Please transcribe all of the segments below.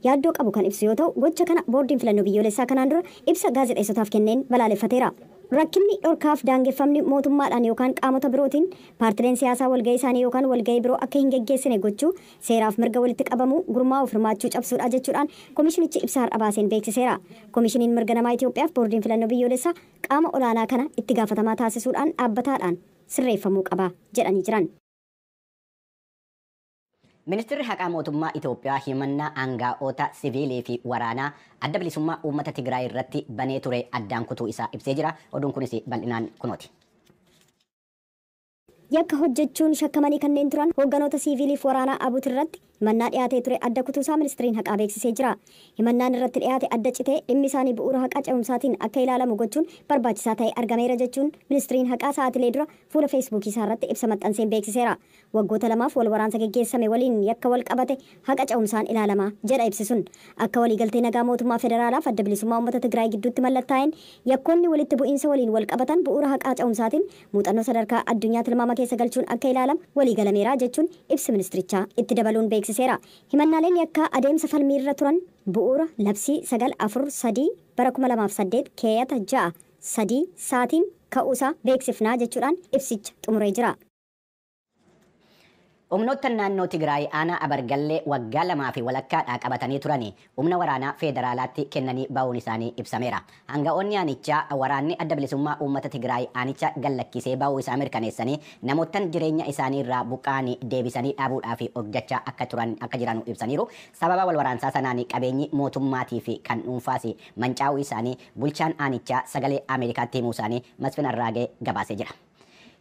Yaaddoo qabu kan ibsu yoo ta'u, gocha kana boordiin filannoo biyyoolessaa kanaan dura ibsa gaazexeessotaaf kenneen balaaleffateera. Rakkinni dhorkaaf daangeffamni mootummaadhaan yookaan qaamota birootiin paartileen siyaasaa walgahii isaanii yookaan walgahii biroo akka hin geggeessine gochuu seeraaf mirga walitti qabamuu, gurmaa'uuf hirmaachuu cabsuudha jechuudhaan koomishinichi ibsa har'a baaseen beeksiseera. Koomishiniin mirga namaa Itoophiyaaf boordiin filannoo biyyoolessaa qaama olaanaa kana itti gaafatamaa taasisuudhaan dhaabbataadhaan sirreeffamuu qaba jedhanii jiran. Ministeerri haqaa mootummaa Itoophiyaa himannaa aangaa'ota siviilii fi waraanaa adda bilisummaa uummata Tigraay irratti banee ture addaan kutuu isaa ibsee jira. Oduun kunis bal'inaan kunooti. Yakka hojjechuun shakkamanii kanneen turan hoogganoota siiviiliif waraanaa ABUT irratti himannaa dhiyaatee ture adda kutuusaa ministiriin haqaa beeksisee jira. Himannaan irratti dhiyaate adda citee dhimmi isaanii bu'uura haqaa ce'umsaatiin akka ilaalamu gochuun barbaachisaa ta'e argameera jechuun ministiriin haqaa sa'aatilee dura fuula Feesbuukii isaa irratti ibsa maxxanseen beeksiseera. Waggoota lamaaf wal waraansa geggeessame waliin yakka wal qabate haqa ce'umsaan ilaalama jedha ibsi sun. Akka waliigaltee nagaa mootummaa federaalaaf adda bilisummaa uummata Tigraay gidduutti mallattaa'een, yakkoonni walitti bu'iinsa waliin wal qabatan bu'uura haqaa ce'umsaatiin muuxannoo sadarkaa addunyaa tilmaama keessa galchuun akka ilaalamu waliigalameera jechuun ibsi ministirichaa itti dabaluun beeksiseera. Himannaaleen yakkaa adeemsa falmiirra turan bu'uura labsii 943 bara 2008 keeyata 6(3) saatiin ka'uusaa beeksifnaa jechuudhaan ibsicha xumuree jira. Humnoota naannoo Tigraay aanaa Abargallee waggaa 2 fi walakkaadhaa qabatanii turanii humna waraanaa federaalaatti kennanii ba'uun isaanii ibsameera. Hanga'oonni aanichaa waraanni adda bilisummaa uummata Tigraay aanicha gallakkisee ba'uu isaa mirkaneessanii, namoottan jireenya isaanii irraa buqqa'anii deebisanii dhaabuudhaaf hojjechaa akka turan akka jiran ibsaniiru. Sababa wal waraansaa sanaan qabeenyi mootummaatii fi kan dhuunfaas mancaa'uu isaanii bulchaan aanichaa Sagalee Ameerikaatti himuu isaanii Masfin Arraagee gabaasee jira.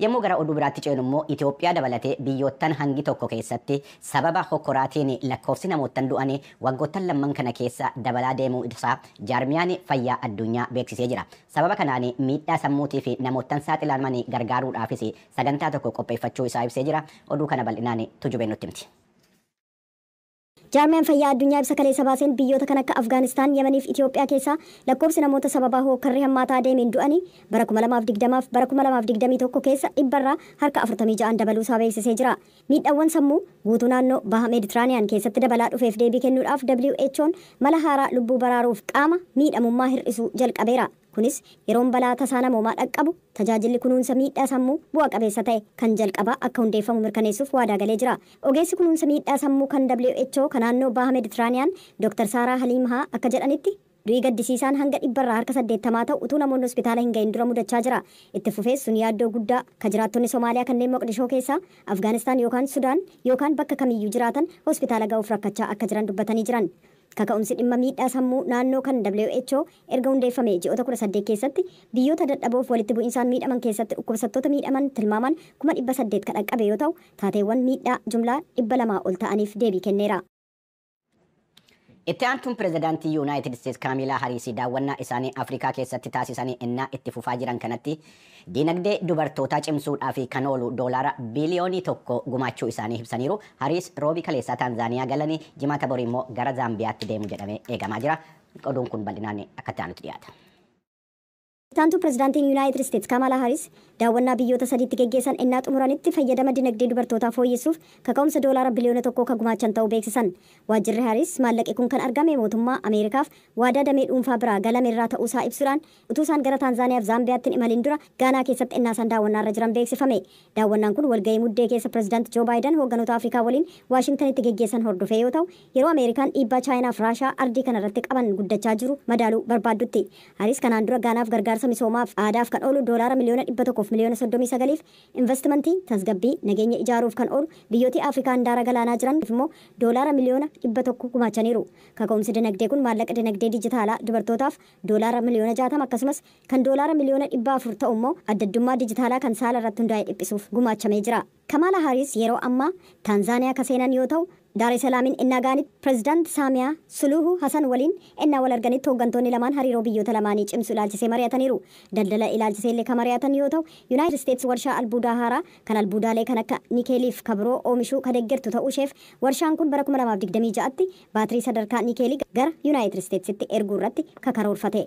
Yommuu gara oduu biraatti ceenu immoo, Itoophiyaa dabalatee biyyoottan hangi tokko keessatti sababa hokkoraatiin lakkoofsi namoottan du'anii waggoottan lamman kana keessa dabalaa deemuu isaa jaarmiyaan fayyaa addunyaa beeksisee jira. Sababa kanaan miidhaa sammuutii fi namoottan saaxilamanii gargaaruudhaafis sagantaa tokko qopheeffachuu isaa ibsee jira. Oduu kana bal'inaan Tujubeen nutti himti. Jaarmiyaan fayyaa addunyaa ibsa kaleessa baaseen biyyoota kan akka Afgaanistaan, Yemanii fi Itoophiyaa keessaa lakkoofsi namoota sababaa hokkarri hammaataa deemeen du'anii bara 2020 bara 2021 keessa dhibbarraa harka 46 dabaluusaa beeksisee jira. Miidhaawwan sammuu guutuu naannoo baha Meeditiraaniyaan keessatti dabalaa dhufeef deebii kennuudhaaf WHO'n mala haaraa lubbuu baraaruuf qaama miidhamummaa hir'isuu jalqabeera. Kunis yeroon balaa tasaa namoomaa dhaqqabu tajaajilli kunuunsa miidhaa sammuu bu'a qabeessa ta'e kan jalqabaa akka hundeeffamu mirkaneessuuf waadaa galee jira. Ogeessi kunuunsa miidhaa sammuu kan WHO kan naannoo baha Meeditiraaniyaan Dr. Saaraa Haliimhaa akka jedhanitti, du'i gaddisiisaan hanga dhibbarraa harka 80 ta'u utuu namoonni hospitaala hin gahin dura mudachaa jira. Itti fufees sun yaaddoo guddaa ka jiraattonni Somaaliyaa kanneen Moqdishoo keessaa, Afgaanistaan yookaan Sudaan yookaan bakka kamiyyuu jiraatan hospitaala ga'uuf rakkachaa akka jiran dubbatanii jiran. Kaka'umsi dhimma miidhaa sammuu naannoo kan WHO erga hundeeffame ji'oota 18 keessatti biyyoota dadhaboof walitti bu'insaan miidhaman keessatti dhukkubsattoota miidhaman tilmaaman 800,000 kan dhaqqabe yoo ta'u, taateewwan miidhaa jumlaa 200 ol ta'aniif deebii kenneera. Itti aantuun pirezidaantii Yuunaayitid Isteetsi Kaamilaa Hariisii daawwannaa isaanii Afrikaa keessatti taasisanii innaa itti fufaa jiran kanatti dinagdee dubartootaa cimsuudhaaf kan oolu doolaara biliyoonii 1 gumaachuu isaanii ibsaniiru. Hariis roobii kaleessaa Taanzaaniyaa galanii jimaata borii immoo gara Zaambiyaatti deemu jedhamee eegamaa jira. Oduun kun bal'inaan akka itti aanutti dhiyaata. Itti pirezidaantiin Yuunaayitid Isteetsi Kamalaa Haaris daawwannaa biyyoota sadiitti geggeessan innaa xumuranitti fayyadama dinagdee dubartootaa fooyyessuuf kaka'umsa doolaara biliyoona 1 kan gumaachan ta'uu beeksisan. Waajjirri Haaris maallaqi kun kan argame mootummaa Ameerikaaf waadaa damee dhuunfaa biraa galame irraa ta'uusaa ibsuudhaan, utuu isaan gara Taanzaaniyaa fi Zaambiyaatti hin imalin dura Gaanaa keessatti innaa isaan daawwannaa irra jiran beeksifame. Daawwannaan kun walgahii muddee keessa pirezidaanti Joo Baayiden hoogganoota Afrikaa waliin Waashingtanitti geggeessan hordofee yoo ta'u, yeroo Ameerikaan dhiibbaa Chaayinaa fi Raashaa ardii kana irratti qaban guddachaa jiru madaaluu barbaaddutti. Haaris kanaan dura Gaanaaf gargaarsa misoomaaf aadaaf kan oolu doolaara 139,000,000f, investimentii tasgabbii nageenya ijaaruuf kan oolu biyyoota Afrikaa handaara galaanaa jiran immoo doolaara 100,000,000 gumaachaniiru. Kaka'umsi dinagdee kun maallaqa dinagdee dijitaalaa dubartootaaf doolaara 60,000,000, akkasumas kan doolaara 400,000,000 ta'u immoo addaddummaa dijitaalaa kan saala irratti hundaa'e dhiphisuuf gumaachamee jira. Kamaala Haaris yeroo ammaa Taanzaaniyaa ka seenan yoo ta'u, Daar es Salaamin innaa ga'anitti pirezidaant Saamiyaa Suluhu Hasan waliin innaa wal arganitti hooggantoonni lamaan hariiroo biyyoota lamaanii cimsu ilaalchisee mari'ataniiru. Daldala ilaalchisee illee kan mari'atan yoo ta'u, Yuunaayitid Isteetsi warshaa albuudaa haaraa kan albuudaalee kan akka nikeeliif kabiroo oomishuu kan deeggartu ta'uu isheef, warshaan kun bara 2026tti baatirii sadarkaa nikeelii gara Yuunaayitid Isteetsitti erguu irratti kakaroorfate.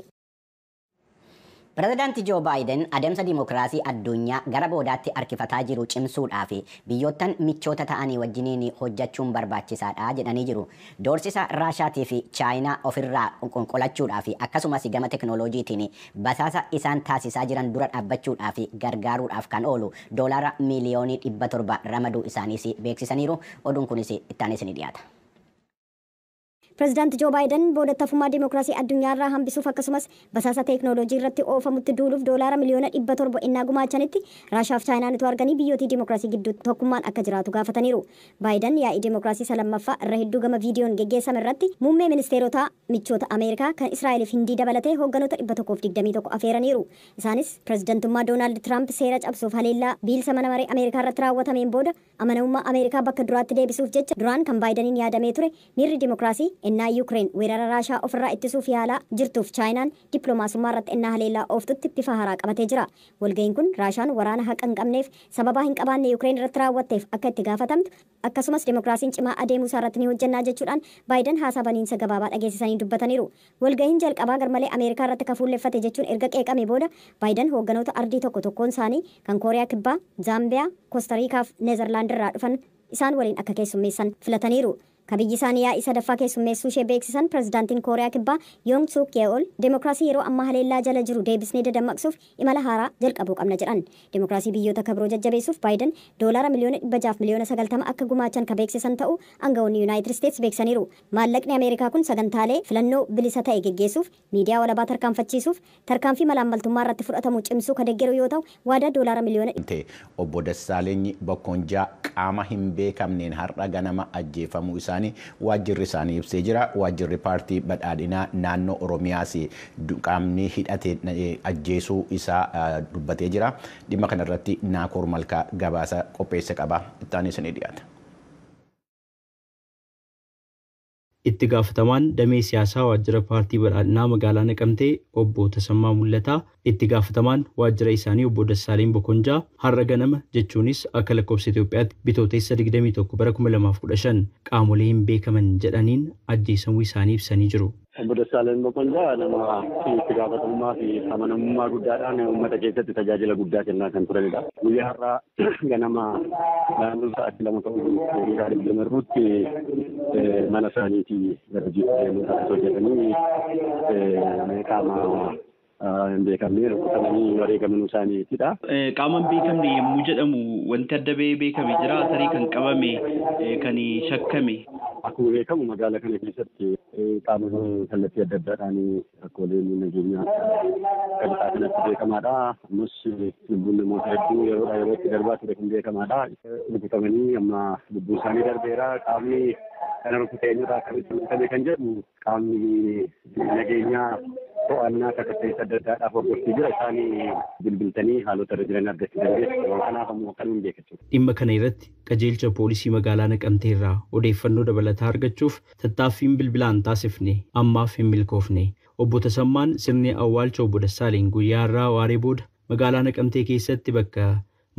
Pireezidaantii Joo Baayiden adeemsa diimokiraasii addunyaa gara boodaatti harkifataa jiru cimsuudhaaf biyyoottan michoota ta'anii wajjiniin hojjechuun barbaachisaadha jedhanii jiru. Doorsisa Raashaatii fi Chaayinaa ofirraa qonqolachuudhaaf akkasumas gama teknooloojiitiin basaasa isaan taasisaa jiran dura dhaabbachuudhaaf gargaaruudhaaf kan oolu doolaara miiliyoonii 700 ramaduu isaaniis beeksisaniiru. Oduun kunis itti ni dhiyaata. Pireezidaanti Joo Baayiden boodattafummaa diimokiraasii addunyaarraa hambisuuf akkasumas basaasa teeknooloojii irratti oofamutti duuluuf doolaara miliyoona 700 innaa gumaachanitti Raashaaf Chaayinaan utuu arganii biyyootii diimokiraasii gidduu tokkummaan akka jiraatu gaafataniiru. Baayiden yaa'ii diimokiraasii isa lammaffaa irra hedduu gama viidiyoon geggeessame irratti muummee ministeerotaa michoota Ameerikaa kan Israa'eliif Hindii dabalatee hoogganoota 121 afeeraniiru. Isaanis pireezidantummaa Doonaald Tiraamp seera cabsuuf haleellaa biilsa mana maree Ameerikaa irratti raawwatameen booda amanamummaa Ameerikaa bakka duraatti deebisuuf jecha duraan kan Baayideniin yaadamee ture miirri diimokiraasii innaa Yuukireen weerara Raashaa ofirraa ittisuuf yaalaa jirtuuf Chaayinaan dippiloomaasummaa irratti innaa haleellaa ooftutti bifa haaraa qabatee jira. Walga'iin kun Raashaan waraana haqa hin qabneef sababaa hin qabaanne Yuukireen irratti raawwatteef akka itti gaafatamtu akkasumas diimokiraasiin cimaa adeemuu isaa irratti ni hojjennaa jechuudhaan Baayiden haasaa baniinsa gabaabaa dhageessisanii dubbataniiru. Walga'iin jalqabaa garmalee Ameerikaa irratti kafuulleffate jechuun erga qeeqame booda Baayiden hoogganoota ardii tokko tokkoon isaanii kan Kooriyaa Kibbaa, Zaambiyaa, Koostariikaa fi Neezerlaand irraa dhufan isaan waliin akka keessummeessan filataniiru. Kabiyyi isaanii yaa'ii sadaffaa keessummeessuu ishee beeksisan pireezidaantiin Kooriyaa Kibbaa Yoong Suk Yeol diimokiraasii yeroo ammaa haleellaa jala jiru deebisnee dadammaqsuuf imala haaraa jalqabuu qabna jedhan. Diimokiraasii biyyoota kabiroo jajjabeessuuf Baayiden doolaara miliyoona 600 miliyoona 90 akka gumaachan ka beeksisan ta'uu aangawoonni Yuunaayitid Isteets beeksisaniiru. Maallaqni Ameerikaa kun sagantaalee filannoo bilisa ta'e geggeessuuf, miidiyaa walabaa tarkaanfachiisuuf, tarkaanfii malaammaltummaa irratti fudhatamu cimsuu ka deeggaru yoo ta'u waadaa doolaara miliyoona Obbo Dassaaleny Bokonjaa qaama hin beekamneen har'a ganama ajjeefamuu isaanii waajjirri isaanii ibsee jira. Waajjirri paartii badhaadhinaa naannoo Oromiyaas qaamni hidhate ajjeesuu isaa dubbatee jira. Dhimma kanarratti Naakoor Malkaa gabaasa qopheesse qaba. Itti ni dhiyaata. Itti gaafatamaan damee siyaasaa waajjira paartii badhaadhinaa magaalaa Naqamtee obbo Tasammaa Mul'ataa, itti gaafatamaan waajjira isaanii obbo Dassaaleny Bokonjaa har'a ganama jechuunis akka lakkoofsa Itoophiyaatti bitootessa 21 bara 2015 qaamolee hin beekaman jedhaniin ajjeesamuu isaanii ibsanii jiru. Obbo Dassaaleny Bokonjaa nama itti gaafatamummaa fi amanamummaa guddaadhaan uummata keessatti tajaajila guddaa kennaa kan turanidha. Guyyaa har'aa ganama naannoo sa'aatii 2 ta'uu hiriira 20 mana isaaniitii gara hojiitti deemuun hojjetanii qaama hin beekamne rukutamanii wareegamuu isaaniitidha. Qaama hin beekamne yommuu jedhamu wanti adda bahee beekame jira tarii kan qabame kan shakkame. Akkuma beekamu magaalaa kana keessatti qaama kallattii adda addaadhaan rakkooleen nageenyaa kan isaa kanatti beekamaadha. Ammas lubbuun namoota hedduu yeroodhaa yerootti darbaa ture kun beekamaadha. Rukutamanii amma lubbuun isaanii darbeera. Qaamni kana rukute eenyudha akkamitti rukutame kan jedhu qaamni nageenyaa to'annaa sakatteessa adda addaadhaaf hordoftee jira. Isaan bilbiltanii haalota irra jiran argachuu dandeessu. Kanaaf ammoo kan hin beekachu. Dhimma kana irratti qajeelcha poolisii magaalaa Naqamtee irraa odeeffannoo dabalataa argachuuf tattaaffiin bilbilaan taasifne ammaaf hin milkoofne. Obbo Tasammaan sirni awwaalcha obbo Dassaaleny guyyaa har'aa waaree booda magaalaa Naqamtee keessatti bakka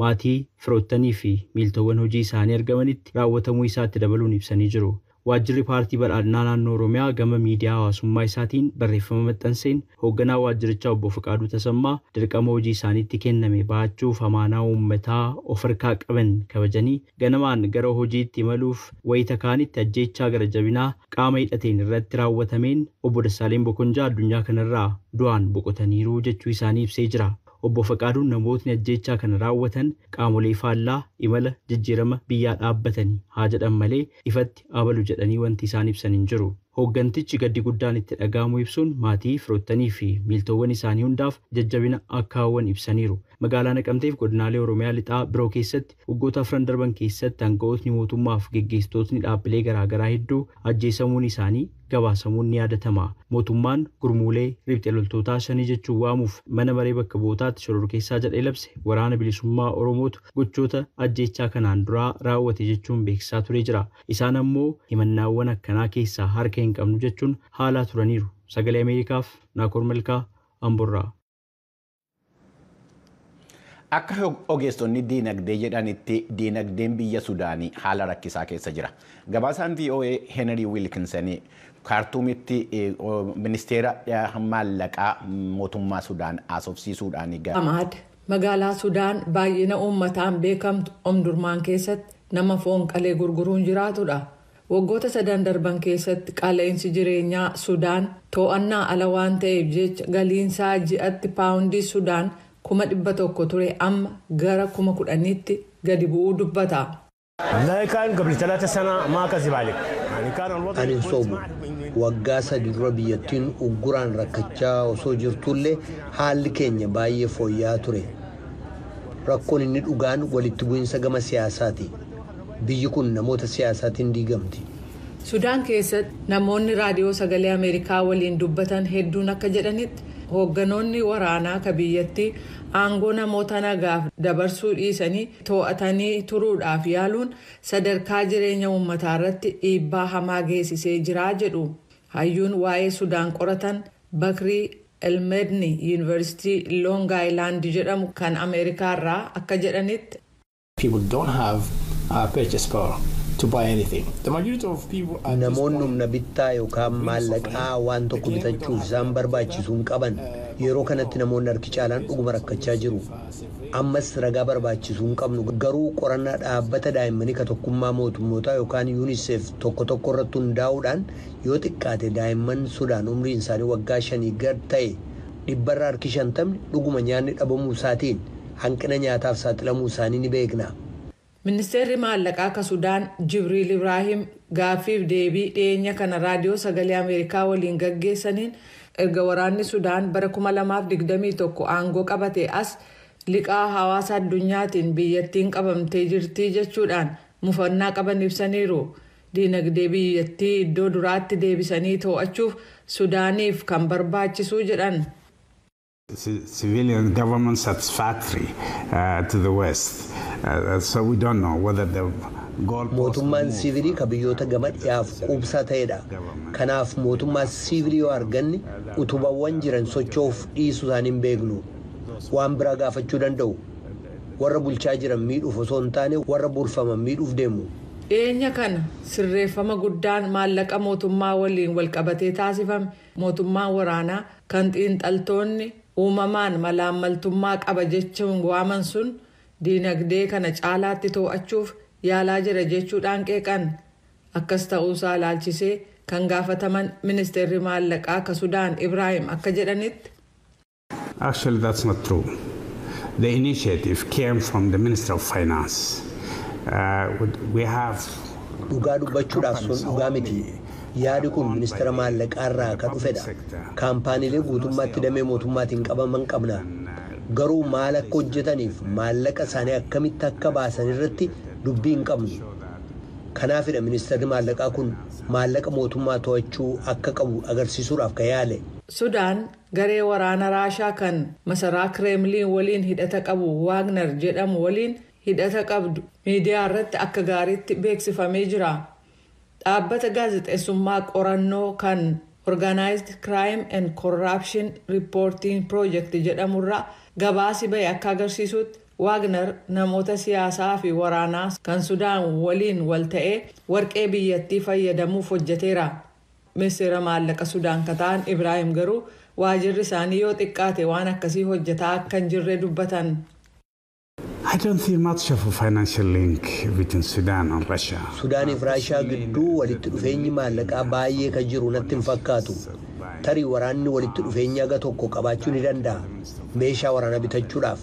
maatii, firoottanii fi miiltowwan hojii isaanii argamanitti raawwatamuu isaatti dabaluun ibsanii jiru. Waajjirri paartii badhaadhinaa naannoo Oromiyaa gama miidiyaa hawaasummaa isaatiin barreeffama maxxanseen hoogganaa waajjirichaa obbo Fiqaaduu Tasammaa dirqama hojii isaaniitti kenname ba'achuuf amaanaa uummataa of harkaa qaban kabajanii ganamaan gara hojiitti imaluuf wayita kaanitti ajjeechaa gara jabinaa qaama hidhateen irratti raawwatameen obbo Dassaaleny Bokonjaa addunyaa kanarraa du'aan boqotaniiru jechuu isaanii ibsee jira. Obbo Fiqaaduun namootni ajjeechaa kana raawwatan qaamolee faallaa imala jijjiirama biyyaa dhaabbatanii haa jedhan malee ifatti abalu jedhanii wanti isaan ibsan hin jiru. Hooggantichi gaddi guddaan itti dhaga'amu ibsuun maatii, firoottanii fi miiltowwan isaanii hundaaf jajjabina akka hawwan ibsaniiru. Magaalaa Naqamteef godinaalee Oromiyaa lixaa biroo keessatti waggoota afran darban keessatti aangawootni mootummaa fi geggeessitootni dhaabbilee garaagaraa hedduu ajjeesamuun isaanii gabaasamuun ni yaadatama. Mootummaan gurmuulee riphxee loltootaa shanii jechuun waamuuf mana maree bakka bu'ootaatti shororkeessaa jedhee labse waraana bilisummaa Oromootu gochoota ajjeechaa kanaan duraa raawwate jechuun beeksisaa turee jira. Isaan ammoo himannaawwan akkanaa keessaa harka hin qabnu jechuun haalaa turaniiru. Sagalee Ameerikaaf Naakoor Malkaa Amborraa. Akka ogeessonni diinagdee jedhanitti diinagdeen biyya Sudaanii haala rakkisaa keessa jira. Gabaasaan VOA Henry Wilkinson Kaartuumitti ministeera maallaqaa mootummaa Sudaan haasofsiisuudhaan. Amaad magaalaa Sudaan baay'ina uummataan beekamtu Omdurmaan keessatti nama foon qalee gurguruun jiraatudha. Waggoota 3 darban keessatti qaala'insi jireenyaa Sudaan to'annaa ala waan ta'eef jecha galiinsaa ji'atti paawundii Sudaan 100,000 ture amma gara 10,000tti gadi bu'uu dubbata. Ani soobu waggaa 3 dura biyyattiin ugguraan rakkachaa osoo jirtullee haalli keenya baay'ee fooyya'aa ture. Rakkoon inni dhugaan walitti bu'iinsa gama siyaasaati. Biyyi kun namoota siyaasaatiin diigamti. Sudaan keessatti namoonni raadiyoo sagalee Ameerikaa waliin dubbatan hedduun akka jedhanitti hoogganoonni waraanaa ka biyyattii aangoo namoota nagaaf dabarsuu dhiisanii to'atanii turuudhaaf yaaluun sadarkaa jireenya uummataa irratti dhiibbaa hamaa geessisee jira jedhu. Hayyuun waa'ee Sudaan qoratan Bakrii Elmedni Yuunivarsiitii Long Island jedhamu kan Ameerikaa irraa akka jedhanitti. Namoonni humna bittaa yookaan maallaqaa waan tokko bitachuuf isaan barbaachisu hin qaban. Yeroo kanatti namoonni harki caalaan dhuguma rakkachaa jiru. Ammas ragaa barbaachisu hin qabnu. Garuu qorannaa dhaabbata daa'immanii ka tokkummaa mootummootaa yookaan UNICEF tokko tokko irratti hundaa'uudhaan yoo xiqqaate daa'imman Sudaan umriin isaanii waggaa 5 gad ta'e 100% harki 50 dhuguma nyaanni dhabamuu isaatiin hanqina nyaataaf saaxilamuu isaanii ni beekna. Ministeerri maallaqaa ka Sudaan Jibriil Ibraahim gaaffiif deebii dhiyeenya kana raadiyoo sagalee Ameerikaa waliin gaggeessaniin erga waraanni Sudaan bara 2021 aangoo qabate as liqaa hawaasa addunyaatiin biyyattiin qabamtee jirti jechuudhaan mufannaa qaban ibsaniiru. Diinagdee biyyattii iddoo duraatti deebisanii to'achuuf Sudaaniif kan barbaachisu jedhan. Civilian government satisfactory to the West. So we don't know whether the goal. Mootummaan siivilii ka biyyoota gama dhiyaaf quubsaa ta'edha. Kanaaf mootummaa siivilii yoo arganne utubaawwan jiran socho'uuf dhiisuu isaanii hin beeknu. Waan biraa gaafachuu danda'u. Warra bulchaa jiran miidhuuf osoo hin taane warra bulfaman miidhuuf deemu. Dhiyeenya kana sirreeffama guddaan maallaqa mootummaa waliin walqabatee taasifame mootummaan waraanaa kan xiinxaltoonni uumamaan malaammaltummaa qaba jechuun waaman sun diinagdee kana caalaatti to'achuuf yaalaa jira jechuudhaan qeeqan. Akkas ta'uusaa ilaalchisee kan gaafataman ministeerri maallaqaa ka Sudaan Ibraahim akka jedhanitti. Actually, that's not true. The initiative came from the Minister of Finance. We have. Dhugaa dubbachuudhaaf sun dhugaa miti. Yaadi kun ministeera maallaqaa irraa kan dhufedha. Kaampaaniilee guutummaatti damee mootummaatiin qabaman qabna. Garuu maal akka hojjetaniif maallaqa isaanii akkamitti akka baasan irratti dubbii hin qabnu. Kanaafidha ministeerri maallaqaa kun maallaqa mootummaa to'achuu akka qabu agarsiisuudhaaf kan yaale. Sudaan garee waraana Raashaa kan masaraa Kireemliin waliin hidhata qabu Waagner jedhamu waliin hidhata qabdu miidiyaa irratti akka gaariitti beeksifamee jira. Dhaabbata gaazexeessummaa qorannoo kan Organized Crime and Corruption Reporting Project jedhamurraa gabaasi bahe akka agarsiisutti Waagner namoota siyaasaa fi waraanaa kan Sudaan waliin wal ta'ee warqee biyyattii fayyadamuuf hojjeteera. Ministeera maallaqa Sudaan kan ta'an Ibraahim garuu waajirri isaanii yoo xiqqaate waan akkasii hojjetaa akka hin jirre dubbatan. I don't see much of a financial link between Sudan and Russia. Sudaaniif Raashaa gidduu walitti dhufeenyi maallaqaa baay'ee kan jiru natti hin fakkaatu. Tarii waraanni walitti dhufeenya haga tokko qabaachuu ni danda'a. Meeshaa waraanaa bitachuudhaaf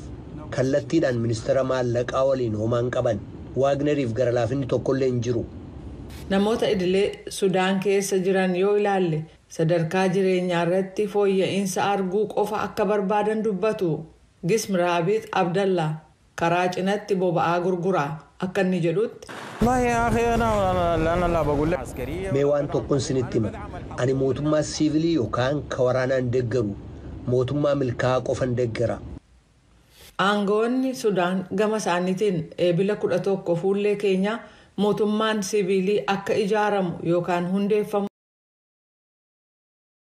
kallattiidhaan ministeera maallaqaa waliin homaa hin qaban. Waagneriif gara laafinni tokkollee hin jiru. Namoota idilee Sudaan keessa jiran yoo ilaalle sadarkaa jireenyaa irratti fooyya'insa arguu qofa akka barbaadan dubbatu. Gism Raabit Abdallah karaa cinatti boba'aa gurgura akka inni jedhutti. Mee waan tokkoon sinitti hima. Ani mootummaa siivilii yookaan ka waraanaa hin deeggaru. Mootummaa milkaa'aa qofan deeggara. Aangawoonni Sudaan gama isaaniitiin eebila 11 fuullee keenyaa mootummaan siivilii akka ijaaramu yookaan hundeeffamu.